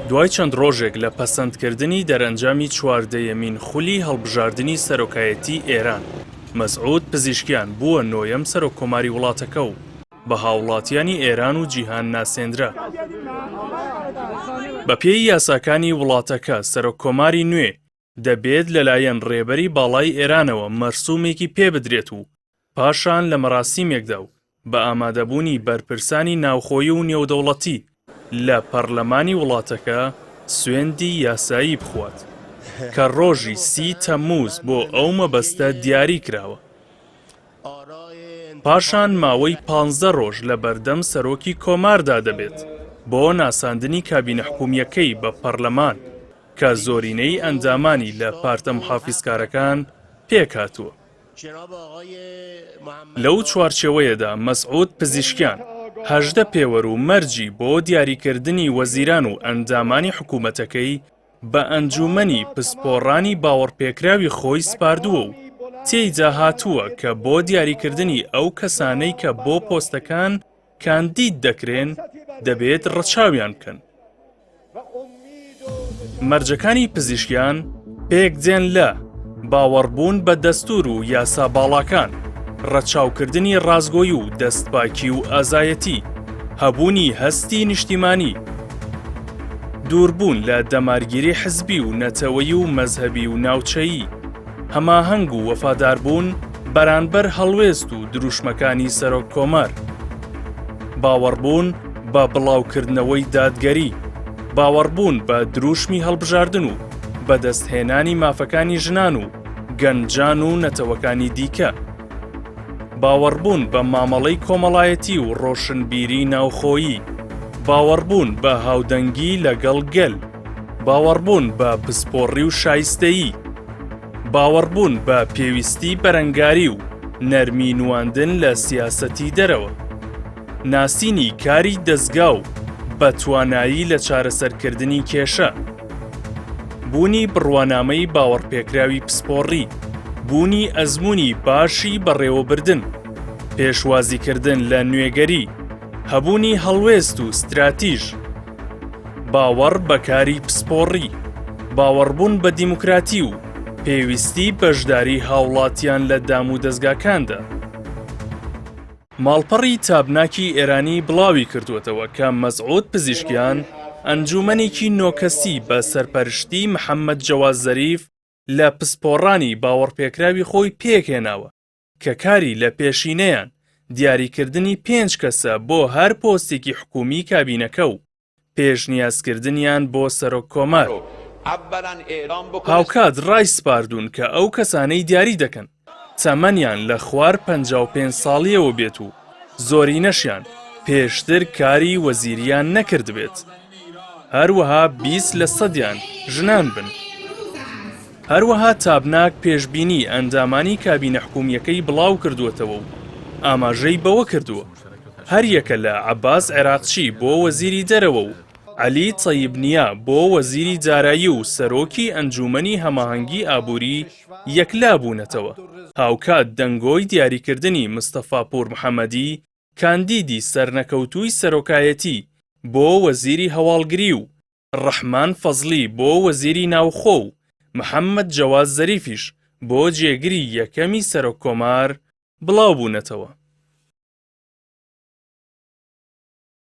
دوای چەند ڕۆژێک لە پەسەندکردنی دەرەنجامی چواردەیەمین خولی هەڵبژاردنی سەرۆکایەتی ئێران، مەسعود پزیشکیان بووە نۆیەم سەرۆککۆماری وڵاتەکە و بە هاوڵاتیانی ئێران و جیهان ناسێندرا. بەپێی یاساکانی وڵاتەکە، سەرۆککۆماری نوێ دەبێت لەلایەن ڕێبەری باڵای ئێرانەوە مەرسومێکی پێبدرێت و پاشان لە مەراسیمێکدا و بە ئامادەبوونی بەرپرسانی ناوخۆیی و نێودەوڵەتی لە پەرلەمانی وڵاتەکە سوێندی یاسایی بخوات، کە ڕۆژی سی تەمموز بۆ ئەو مەبەستە دیاری کراوە. پاشان ماوەی پانزە ڕۆژ لە بەردەم سەرۆکی کۆماردا دەبێت بۆ ناساندنی کابینە حکومییەکەی بە پەرلەمان، کە زۆرینەی ئەندامانی لە پارتە موحافیزکارەکان پێکهاتووە. لەو چوارچێوەیەدا مەسعود پزیشکیان 18 پێوەر و مەرجی بۆ دیاریکردنی وەزیران و ئەندامانی حکوومەتەکەی بە ئەنجوومەنی پسپۆڕانی باوەڕپێکراوی خۆی سپاردووە و تێیدا هاتووە کە بۆ دیاریکردنی ئەو کەسانەی کە بۆ پۆستەکان کاندید دەکرێن دەبێت ڕەچاویان بکەن. مەرجەکانی پزیشکیان پێکدێن لە، باوەڕبوون بە دەستوور و یاسا باڵاکان، ڕەچاوکردنی ڕاستگۆی و دەستپاکی و ئازایەتی، هەبوونی هەستی نیشتیمانی، دووربوون لە دەمارگیری حزبی و نەتەوەیی و مەزهەبی و ناوچەیی، هەماهەنگ و وەفاداربوون بەرانبەر هەڵوێست و دروشمەکانی سەرۆک کۆمار. باوەڕبوون بە بڵاوکردنەوەی دادگەری، باوەڕبوون بە دروشمی هەڵبژاردن و بەدەستهێنانی مافەکانی ژنان و گەنجان و نەتەوەکانی دیکە. باوەڕبوون بە مامەڵەی کۆمەڵایەتی و ڕۆشنبیری ناوخۆیی. باوەڕبوون بە هاودەنگی لەگەڵ گەل. باوەڕبوون بە پسپۆڕی و شایستەیی. باوەڕبوون بە پێویستی بەرەنگاری و نەرمی نواندن لە سیاسەتی دەرەوە. ناسینی کاری دەزگا و بە توانایی لە چارەسەرکردنی کێشە. بوونی بڕوانامەی باوەڕپێکراوی پسپۆڕی. بوونی ئەزموونی باشی بەڕێوەبردن. پێشوازیکردن لە نوێگەری. هەبوونی هەڵوێست و ستراتیژ. باوەڕ بە کاری پسپۆڕی، باوەڕبوون بە دیموکراتی و پێویستی بەشداری هاوڵاتیان لە دامودەزگاکاندا. ماڵپەڕی تابناکی ئێرانی بڵاوی کردووەتەوە کە مەسعود پزیشکیان ئەنجوومەنێکی نۆ کەسی بە سەرپەرشتی محەممەد جەواد زەریف لە پسپۆڕانی باوەڕپێکراوی خۆی پێکهێناوە کە کاری لە پێشینەیان دیاریکردنی پێنج کەسە بۆ هەر پۆستێکی حکوومی کابینەکە و پێشنیازکردنیان بۆ سەرۆک کۆمار. هاوکات ڕایسپاردوون کە ئەو کەسانەی دیاری دەکەن تەمەنیان لە خوار 55 ساڵیەوە بێت و زۆرینەشیان پێشتر کاری وەزیریان نەکردبێت. هەروەها 20 لە سەدیان ژنان بن. هەروەها تابناک پێشبینی ئەندامانی کابینە حکومییەکەی بڵاوکردووەتەوە و ئاماژەی بەوە کردووە، هەریەکە لە عەباس عێراقچی بۆ وەزیری دەرەوە و عەلی تەیب نیا بۆ وەزیری دارایی و سەرۆکی ئەنجوومەنی هەماهەنگی ئابووری یەکلابوونەتەوە، هاوکات دەنگۆی دیاریکردنی مستەفا پوورمحەمەدی کاندیدی سەرنەکەوتووی سەرۆکایەتی بۆ وەزیری هەواڵگری و ڕەحمان فەزلی بۆ وەزیری ناوخۆ و محەممەد جەواد زەریفیش بۆ جێگری یەکەمی سەرۆککۆمار بڵاوبوونەتەوە.